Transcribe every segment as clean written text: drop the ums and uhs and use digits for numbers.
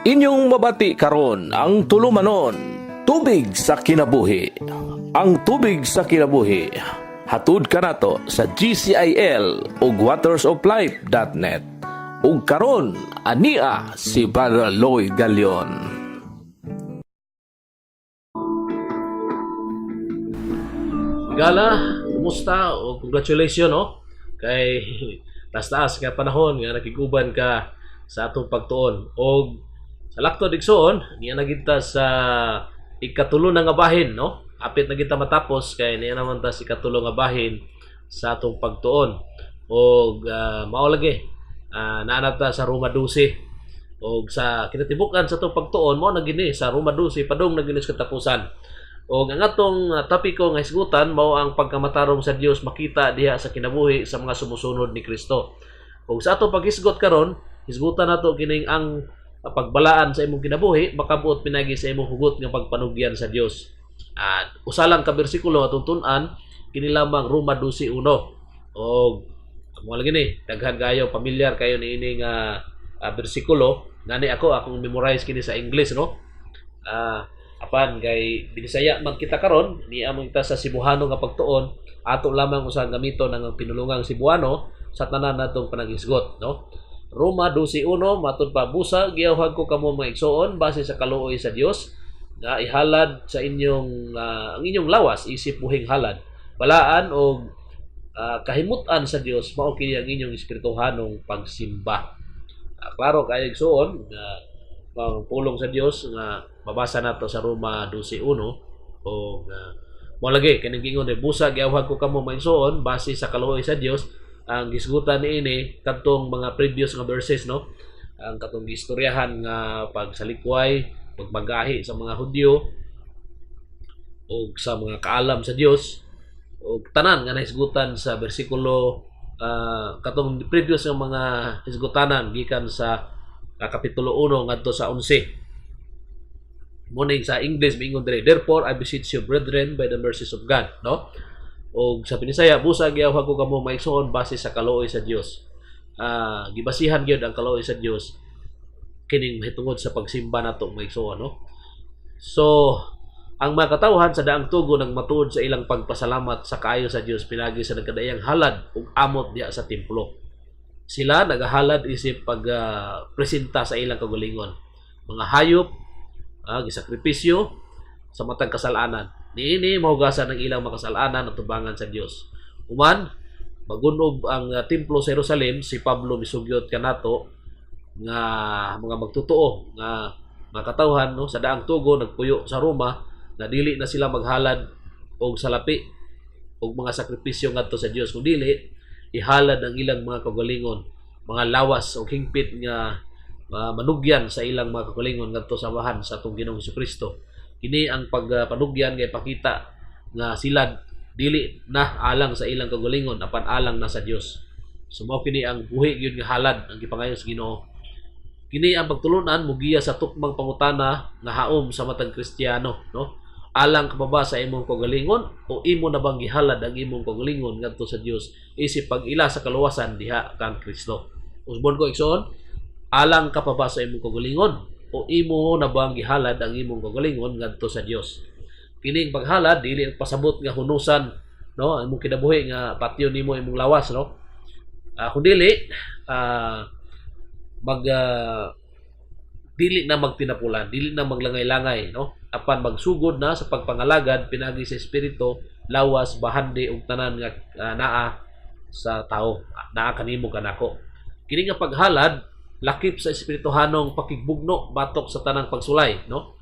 Inyong mabati karon ang tulumanon, Tubig sa Kinabuhi. Ang Tubig sa Kinabuhi, hatud kanato sa GCIL ug watersoflife.net. Ug karon ania si Brother Lloyd Galion. Gala, kumusta o congratulations, no? Kay taas-taas nga panahon nga nakiguban ka sa atong pagtuon. Og sa laktod, igsoon, niya na kita sa ikatulo na nga bahin, no? Apit na kita matapos kay niya naman ta sa ikatulo nga bahin sa atong pagtuon. Og mao lagi, naa ta sa Roma 12. Og sa kinatibukan sa atong pagtuon, mao na gini sa Roma 12 padung na gini sa katapusan. Og ang atong topiko nga hisgutan mao ang pagkamatarong sa Dios makita diha sa kinabuhi sa mga sumusunod ni Kristo. Og sa atong paghisgot karon, hisgutan nato kining ang pagbalaan sa imong kinabuhi makabuot pinagi sa imong hugot nga pagpanugyan sa Dios. At usa lang ka bersikulo atong tun-an, kini lamang Roma 12:1. Og mo lagi ni daghan kayo pamilyar kayo niini nga bersikulo. Gani ako, akong memorize kini sa English, no? Apan kay binisaya man kita karon, niya man kita sa Cebuano nga pagtuon, ato lamang usang gamiton ang pinulungang Cebuano sa tanan natong panaghisgot, no? Roma 12:1, matud pa, "Busa giyawhag ko kamo, mga igsoon, base sa kaluoy sa Dios, nga ihalad sa inyong ang inyong lawas isip buhing halad, balaan og kahimutan sa Dios, mao kini ang inyong espirituhanong pagsimba." Klaro kayo, igsoon, nga ang pulong sa Dios nga mabasa nato sa Roma 12:1. O mo lagi kining giingon, "Busa giyawhag ko kamo, mga igsoon, base sa kaluoy sa Dios," ang gisgutan niini kadtong mga previous nga verses, no, ang katong gistoryahan nga pagsalikway, pagmagahi sa mga Hudyo o sa mga kaalam sa Dios o tanan nga nahisgutan sa bersikulo, katong previous nga mga hisgutanan gikan sa kapitulo 1 ngadto sa 11. Muning sa English miingon dire, "Therefore I beseech you, brethren, by the mercies of God," no? Og sa Binisaya, "Busa giyawhag ko kamo, mga igsoon, base sa kaluoy sa Dios." Gibasihan gyud ang kaluoy sa Dios kining mahitungod sa pagsimba nato, mga igsoon, no? So ang mga katawhan sa daang tugo nagmatuod sa ilang pagpasalamat sa kaayo sa Dios pinagi sa nagkadaiyang halad ug amot diha sa templo. Sila nagahalad isip pag presenta sa ilang kaugalingon. Mga hayop gisakripisyo sa matag kasalanan. Niini mahugasan ang ilang makasalanan at tubangan sa Dios. Human magunob ang templo sa Jerusalem, si Pablo misugyot kanato nga mga magtotoo nga mga katawhan, no, sa daang tugo nagpuyo sa Roma nga dili na sila maghalad og salapi og mga sakripisyo ngadto sa Dios, kun dili ihalad ang ilang mga kaugalingon, mga lawas og hingpit nga manugyan sa ilang mga kaugalingon ngadto sa amahan sa atong Ginoong Kristo. Kini ang pagpanugyan nga ipakita nga sila dili na alang sa ilang kaugalingon apan alang na sa Dios. So mao kini ang buhi gyud nga halad ang gipangayo sa Ginoo. Kini ang pagtulunan mugiya sa tukmang pangutana nga haom sa matag Kristiyano, no? Alang ka pa ba sa imong kaugalingon o imo na bang gihalad ang imong kaugalingon ngadto sa Dios isip pag-ila sa kaluwasan diha kang Kristo? Usbon ko, igsoon, alang ka pa ba sa imong kaugalingon o imo na bang gihalad ang imong kaugalingon ngadto sa Dios? Kining paghalad dili ang pasabot nga hunusan, no, ang imong kinabuhi nga patyon nimo imong lawas, no? Kung dili mag dili na magtinapulan, dili na maglangay-langay, no? Apan magsugod na sa pagpangalagad pinagi sa espiritu, lawas, bahandi ug tanan nga naa sa tao, naa kanimo kanako. Kini nga paghalad lakip sa espirituhanong pakigbugno batok sa tanang pagsulay, no?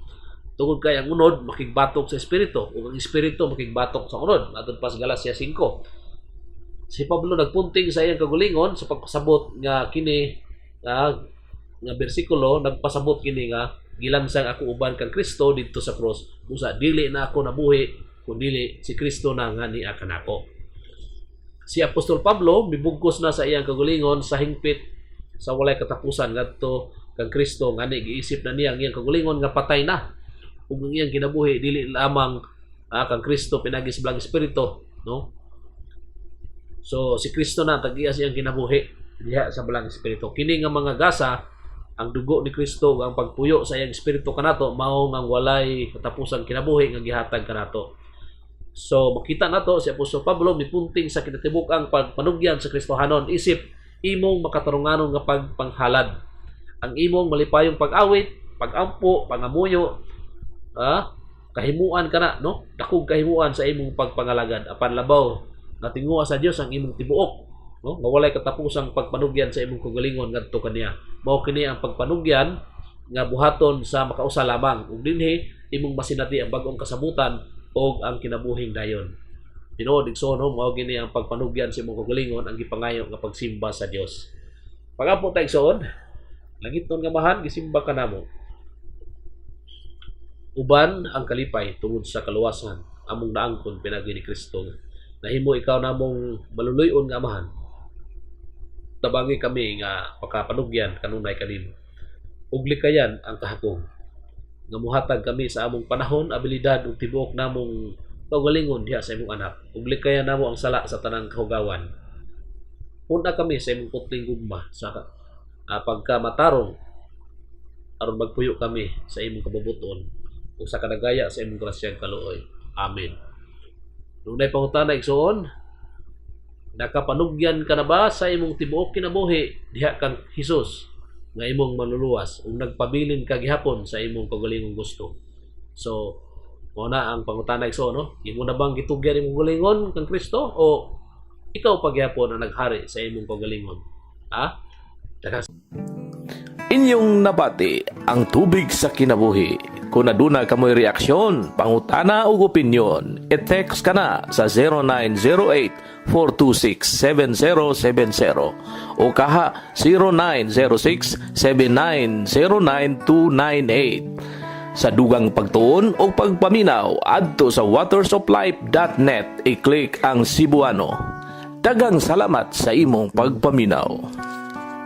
Tungod kay ang unod makigbatok sa espiritu ug ang espiritu makigbatok sa unod, matod pa sa Galacia 5. Si Pablo nagpunting sa iyang kaugalingon sa pagpasabot nga kini nga bersikulo nagpasabot kini nga gilansang ako uban kang Kristo didto sa cross, busa dili na ako nabuhi kun dili si Kristo na nga niya kanako. Si Apostol Pablo mibugkos na sa iyang kaugalingon sa hingpit sa walay katapusan ngadto kang Kristo, ngani giisip na niya ang iyang kaugalingon nga patay na ug ang iyang kinabuhi dili lamang kang Kristo pinagi sa Balaang Espiritu, no? So si Kristo na tag-iya sa iyang kinabuhi diha sa Balaang Espiritu. Kini nga mga gasa Ang dugo ni Kristo ug ang pagpuyo sa iyang espiritu kanato mao nga walay katapusang kinabuhi nga gihatag kanato. So makita nato si Apostol Pablo mipunting sa kinatibuk-ang pagpanugyan sa Kristohanon isip imong makatarunganon nga pagpanghalad. Ang imong malipayong pag-awit, pag-ampo, pangamuyo, kahimuan kana, no? Dakog kahimuan sa imong pagpangalagad apan labaw nga tinguha sa Dios ang imong tibuok, no? Nga walay katapusang pagpanugyan sa imong kaugalingon ngadto kaniya. Mao kini ang pagpanugyan nga buhaton sa makausa lamang ug dinhi imong masinati ang bag-ong kasabutan ug ang kinabuhing dayon. Tinuod, igsoon, no, mao gini ang pagpanugyan sa imong kaugalingon ang gipangayo nga pagsimba sa Dios. Pagampo ta, igsoon. Langitnon nga Amahan, gisimba ka namo. Uban ang kalipay tungod sa kaluwasan among naangkon pinaagi ni Kristo. Nahimo ikaw namong maluluy-on nga Amahan. Tabangi kami nga pakapanugyan kanunay kanimo. Ug likayan ang kahakog nga muhatag kami sa among panahon, abilidad ug tibuok namong kaugalingon diha sa imong anak. Ug likayan namo ang sala sa tanang kahugawan. Pun-a kami sa imong putling gugma sa pagkamatarong aron magpuyo kami sa imong kabubut-on ug sa kadagaya sa imong grasyang kaluoy. Amen. Dunay pangutana, igsoon? Nakapanugyan ka na ba sa imong tibuok kinabuhi diha kang Hesus nga imong manluluwas ug nagpabilin ka gihapon sa imong kaugalingong gusto? So, mao na ang pangutana, igsoon, no? Imo na bang gitugyan imong kaugalingon kang Kristo o ikaw pa gihapon ang naghari sa imong kaugalingon? Ha? Daghang Inyong nabati ang Tubig sa Kinabuhi. Kung aduna kamoy reaksyon, pangutana ug opinyon, i-text ka na sa 0908-426-7070 o kaha 0906-7909298. Sa dugang pagtuon o pagpaminaw, adto sa watersoflife.net, i-click ang Cebuano. Daghang salamat sa imong pagpaminaw.